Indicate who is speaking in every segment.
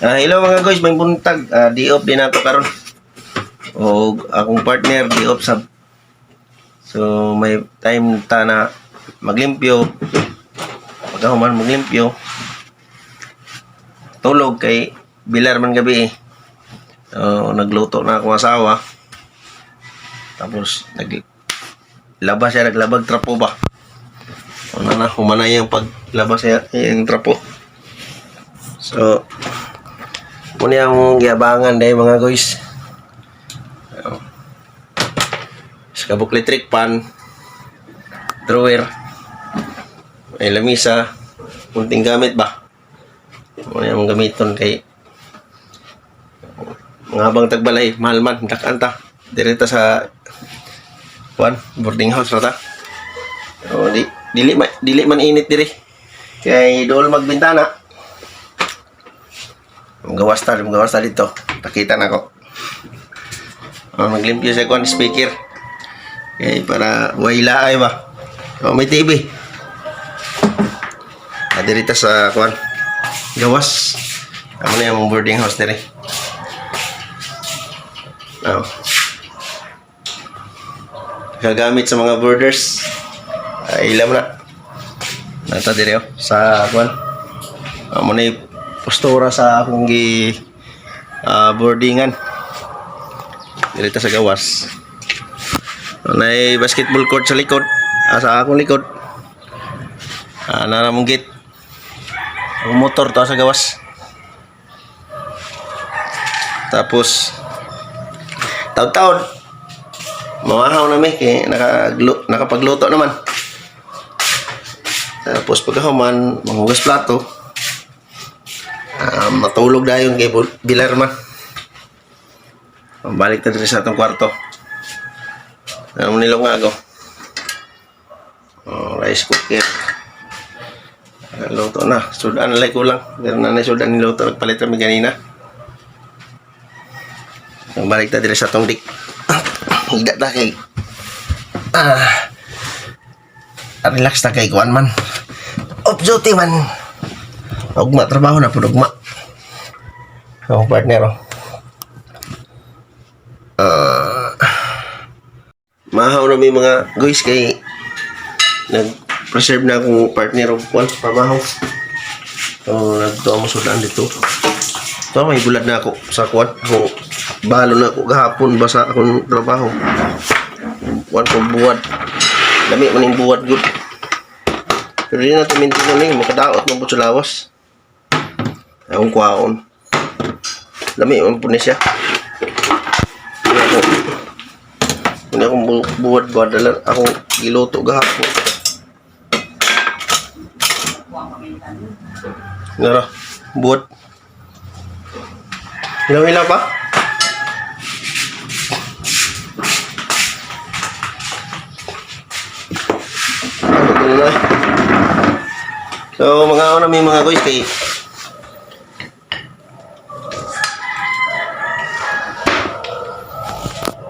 Speaker 1: Hello mga guys, may buntag. Di off din nato karon. O akong partner di off sab. So may time ta na maglimpyo. Pagkahuman maglimpyo. Tulog kay bilar man gabi eh. So, nagluto na akong asawa. Tapos naglaba siya, naglabag trapo ba. Una na, humana yung paglaba siya yung trapo. So, muna ang giabangan dahil mga guys. Ano. Sa kabuk electric pan, drawer, may lamisa, kunting gamit ba? Muna ang gamiton kay mga habang tagbalay, mahal man, dakan ta. Direta sa one, boarding house ra ta. O, di, dili man init diri. Kay dool magbintana. Magawas ta dito. Pakita na ko. Oh, maglimpyo sa kwan speaker. Kay para wala ay ba. Oh, may TV. Ah, diri ta sa kwan. Gawas. Amo na yung boarding house diri. Oh. Gagamit sa mga boarders. Ay, ilam na. Nata diri oh, sa kwan. Amo na yung postura sa akong gi boardingan. Diri ta sa gawas. Nay basketball court sa likod. Sa akong likod. Nara mong gate. Ang motor to sa gawas. Tapos taon-taon mamahaw na mi kay nakapagluto naman. Tapos pagkahuman, manghugas plato. Matulog dayon kay bilar man. Balik ta diri sa atong kwarto. Ano nilong nga ako? Oh, rice cooker. Luto na. Sudan na kulang. Meron na na sudan niluto. Nagpalit kami ganina. Balik ta diri sa atong dik. Higda ta kay relax ta kay kuan man. Off duty man. Ugma trabaho na pud ugma. Akong partner oh. Mahaw na may mga guys kay nag-preserve na akong partner og kuan pamahaw. So nagtuwa mo sudan dito. So may bulad na ako sa kuan. Ako balo na ako gahapon ba sa akong trabaho. Kuan ko buwad. Dami man ning buwad gud. Pero di na tumintin na ning makadaot man pud sa lawas. Akong kuwaon. Lami man pud ni siya. Hindi ako hindi akong buwad ba dala akong giluto gahapon. Nara, buwad. Hilaw-hilaw pa? Ano na eh. So, mga ano may mga guys kay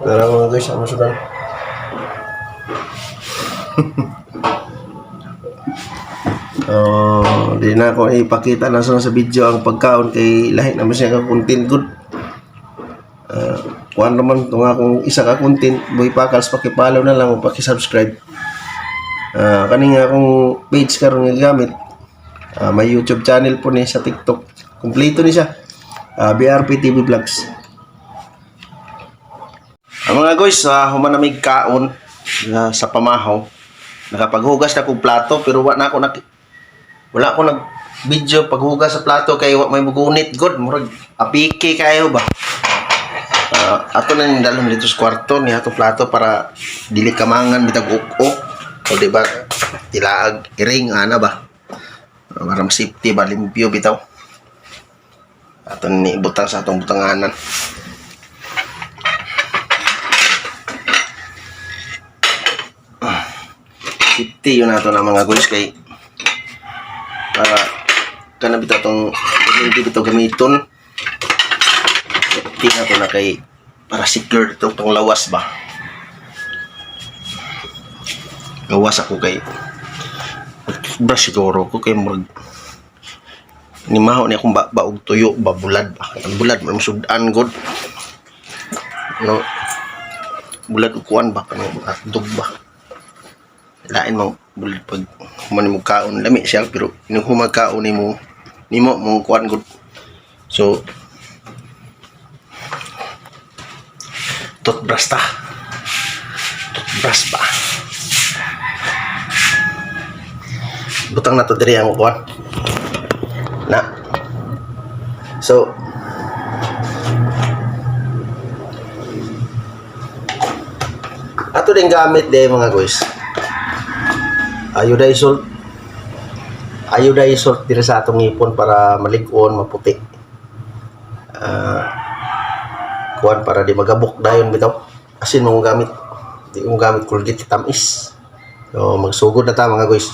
Speaker 1: Tara mga guys, ano sudan? Oh, di na ako ipakita na sa video ang pagkaon kay lahi naman siya ka content good. Kuan naman itong akong isa ka content, Boy Pakals, paki-follow na lang o paki-subscribe. Kani nga akong page karon nga gamit. May YouTube channel po ni sa TikTok. Kompleto ni siya. BRP TV Vlogs. Ang mga guys, humanamig kaon sa pamahaw. Nakapaghugas na kong plato pero wa na ako nak wala ako nag video paghugas sa plato kay wa may mugunit god murag apike kayo ba. Ato na ning dalhon dito sa kwarto ni atong plato para dili kamangan bitag uk-uk o di ba tilaag iring ana ba para safety ba limpyo bitaw ato ni ibutang sa atong butanganan. Safety yun nato na mga guys kay para kana bitaw tong hindi bitaw gamiton safety na to na kay para secure itong panglawas ba. Gawas ako kay brush siguro ko kay murag Ni maho ni akong ba og tuyo ba, bulad ba. Ang bulad man sudan god. No. Bulad og kuan ba, kanang hotdog ba. Lain mang bulad pag human mo kaon, lami siya, pero ining human kaon nimo nimo mong kuan gud. So toothbrush ta. Toothbrush ba. Butang na to diri ang kuan. Na. So ato din gamit de, mga guys. Iodized salt. Iodized salt diri sa atong ngipon para malig-on, maputi. Kuan para di magabok dayon bitaw. Asin mo gamit. Di mo gamit Colgate, tamis. So magsugod na ta, mga guys.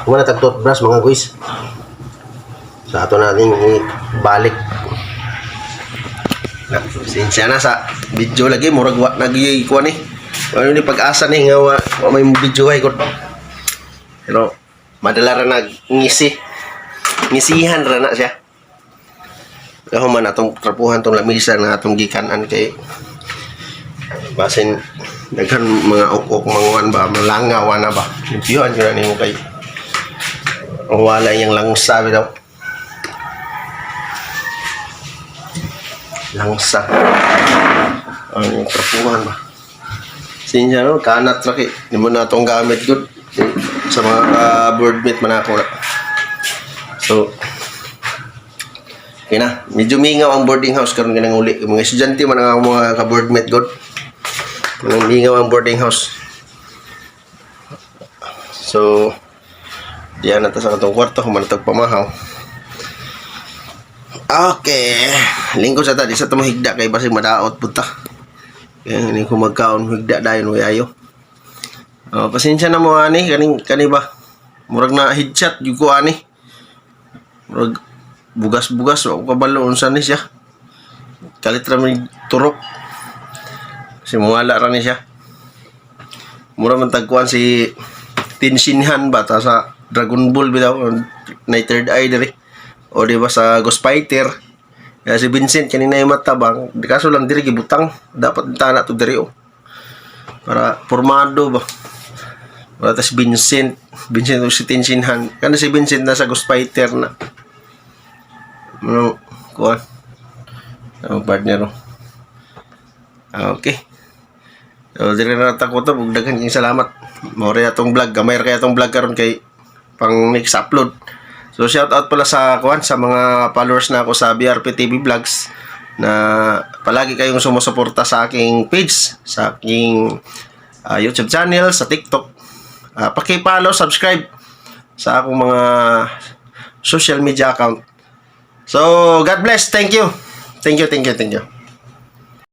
Speaker 1: Wala tag toothbrush, mga guys. Sa ato natin balik. Na, sinsya na sa video lagi, murag wa nagi kuan ni. Ano ni pag-asa ni nga wa may video ay gud. Pero madala ra nag ngisi. Ngisihan ra na siya. Kahuman atong trapuhan tong lamisa na atong gikanan kay basin daghan mga ok-ok, manguan ba, malangaw na ba. Limpyuhan jud na nimo kay wala yung langsa bitaw. Langsa. Ano yung trapuhan ba? Sinya no, kanat laki. Di mo na itong gamit good. Sa mga birdmate man ako na. So, okay na. Medyo mingaw ang boarding house karon kanang uli. Mga estudyante man ang mga ka-boardmate good. Manang mingaw ang boarding house. So, diyan na ta sa atong kwarto, human na pamahaw. Okay. Lingkod sa ta, di sa ta mahigda kay basig madaot punta. Kaya hindi ko magkaon higda dayon way ayo. Oh, pasensya na mo ani kaning kani ba. Murag na headshot jud ko ani. Murag bugas-bugas, wa ko kabalo unsa ni siya. Kalit ra man turok. Kasi muwala ra ni siya. Mura man tagkuan si Tenshinhan ba ta sa Dragon Ball bitaw na third eye diri. O di ba sa Ghost Fighter. Kaya si Vincent kanina yung mata bang, kaso lang diri gibutang, dapat tana to diri oh. Para formado ba. Wala ta si Vincent, Vincent o si Tenshinhan. Kana si Vincent nasa Ghost Fighter na. Ano, kuan. Ang partner oh. Ah, okay. So, diri na ta ko to, ug daghan kayong salamat. Mao atong vlog, gamay ra kay atong vlog karon kay pang next upload. So shout out pala sa kuan, sa mga followers na ako sa BRP TV Vlogs na palagi kayong sumusuporta sa aking page, sa aking YouTube channel, sa TikTok. Paki-follow, subscribe sa akong mga social media account. So, God bless. Thank you. Thank you, thank you, thank you.